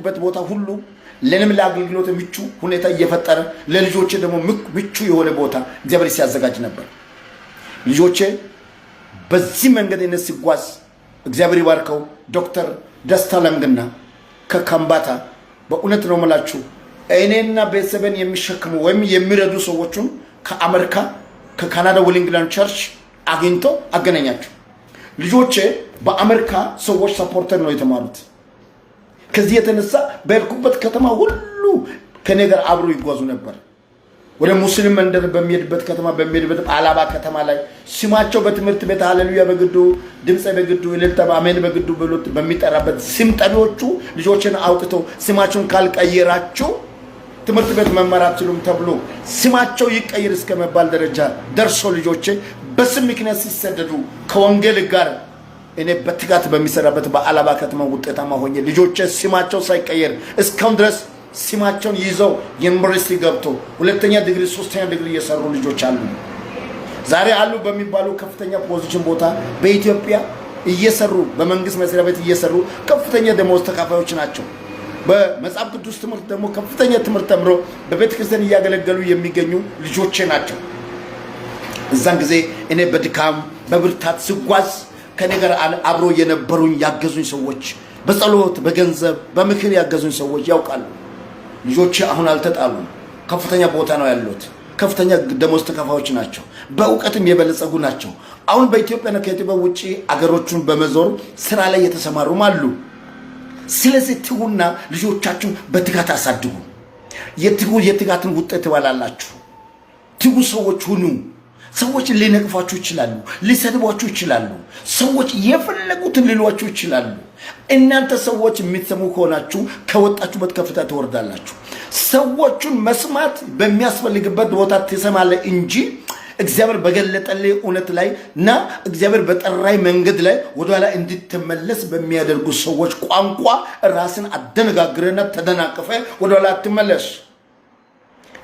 በሄድኩበት ቦታ ሁሉ ለእኔም ለአገልግሎት ምቹ ሁኔታ እየፈጠረ ለልጆቼ ደግሞ ምቹ የሆነ ቦታ እግዚአብሔር ሲያዘጋጅ ነበር። ልጆቼ በዚህ መንገድ እኔ ሲጓዝ እግዚአብሔር ይባርከው ዶክተር ደስታ ለንግና ከካምባታ፣ በእውነት ነው የምላችሁ፣ እኔና ቤተሰብን የሚሸክሙ ወይም የሚረዱ ሰዎቹን ከአሜሪካ፣ ከካናዳ ዌሊንግላንድ church አግኝቶ አገናኛቸው። ልጆቼ በአሜሪካ ሰዎች supporter ነው የተማሩት። ከዚህ የተነሳ በሄድኩበት ከተማ ሁሉ ከኔ ጋር አብሮ ይጓዙ ነበር። ወደ ሙስሊም መንደር በሚሄድበት ከተማ፣ በሚሄድበት አላባ ከተማ ላይ ስማቸው በትምህርት ቤት ሃሌሉያ በግዱ፣ ድምፀ በግዱ፣ እልልታ አሜን በግዱ ብሎ በሚጠራበት ስም ጠሪዎቹ ልጆችን አውጥተው ስማቸውን ካልቀየራችሁ ትምህርት ቤት መማር አትችሉም ተብሎ ስማቸው ይቀይር እስከ መባል ደረጃ ደርሶ ልጆቼ በስም ምክንያት ሲሰደዱ ከወንጌል ጋር እኔ በትጋት በሚሰራበት በአላባ ከተማ ውጤታማ ሆኜ ልጆቼ ስማቸው ሳይቀየር እስካሁን ድረስ ስማቸውን ይዘው ዩኒቨርሲቲ ገብቶ ሁለተኛ ዲግሪ፣ ሶስተኛ ዲግሪ እየሰሩ ልጆች አሉ። ዛሬ አሉ በሚባሉ ከፍተኛ position ቦታ በኢትዮጵያ እየሰሩ፣ በመንግስት መስሪያ ቤት እየሰሩ ከፍተኛ ደመወዝ ተካፋዮች ናቸው። በመጽሐፍ ቅዱስ ትምህርት ደግሞ ከፍተኛ ትምህርት ተምሮ በቤተ ክርስቲያን እያገለገሉ የሚገኙ ልጆቼ ናቸው። እዛን ጊዜ እኔ በድካም በብርታት ስጓዝ ከኔ ጋር አብሮ የነበሩኝ ያገዙኝ ሰዎች፣ በጸሎት፣ በገንዘብ፣ በምክር ያገዙኝ ሰዎች ያውቃሉ። ልጆቼ አሁን አልተጣሉም። ከፍተኛ ቦታ ነው ያሉት። ከፍተኛ ደሞዝ ተከፋዮች ናቸው። በእውቀትም የበለጸጉ ናቸው። አሁን በኢትዮጵያና ከኢትዮጵያ ውጭ አገሮቹን በመዞር ስራ ላይ የተሰማሩም አሉ። ስለዚህ ትጉና ልጆቻችሁን በትጋት አሳድጉ። የትጉ የትጋትን ውጤት ትበላላችሁ። ትጉ ሰዎች ሁኑ። ሰዎች ሊነቅፏችሁ ይችላሉ፣ ሊሰድቧችሁ ይችላሉ። ሰዎች የፈለጉትን ሊሏችሁ ይችላሉ። እናንተ ሰዎች የምትሰሙ ከሆናችሁ ከወጣችሁበት ከፍታ ትወርዳላችሁ። ሰዎቹን መስማት በሚያስፈልግበት ቦታ ትሰማለህ እንጂ እግዚአብሔር በገለጠልህ እውነት ላይ እና እግዚአብሔር በጠራህ መንገድ ላይ ወደኋላ እንድትመለስ በሚያደርጉ ሰዎች ቋንቋ ራስን አደነጋግረና ተደናቅፈ ወደኋላ አትመለስ።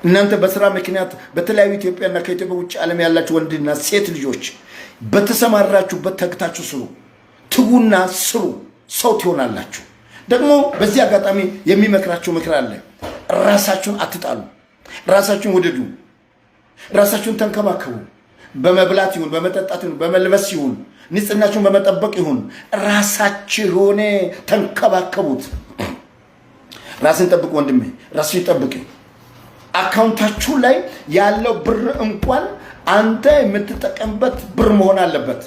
እናንተ በስራ ምክንያት በተለያዩ ኢትዮጵያና ከኢትዮጵያ ውጭ ዓለም ያላችሁ ወንድና ሴት ልጆች በተሰማራችሁበት ተግታችሁ ስሩ። ትጉና ስሩ፣ ሰው ትሆናላችሁ። ደግሞ በዚህ አጋጣሚ የሚመክራችሁ ምክር አለ። ራሳችሁን አትጣሉ፣ ራሳችሁን ውደዱ፣ ራሳችሁን ተንከባከቡ። በመብላት ይሁን፣ በመጠጣት ይሁን፣ በመልበስ ይሁን፣ ንጽህናችሁን በመጠበቅ ይሁን፣ ራሳችሁን ተንከባከቡት። ራስን ጠብቅ ወንድሜ፣ ራስሽን ጠብቅ። Account ኣችሁ ላይ ያለው ብር እንኳን አንተ የምትጠቀምበት ብር መሆን አለበት።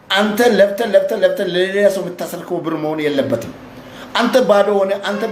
አንተ ለፍተህ ለፍተህ ለፍተህ ለሌላ ሰው የምታስረክበው ብር መሆን የለበትም። አንተ ባዶ ሆነ አንተ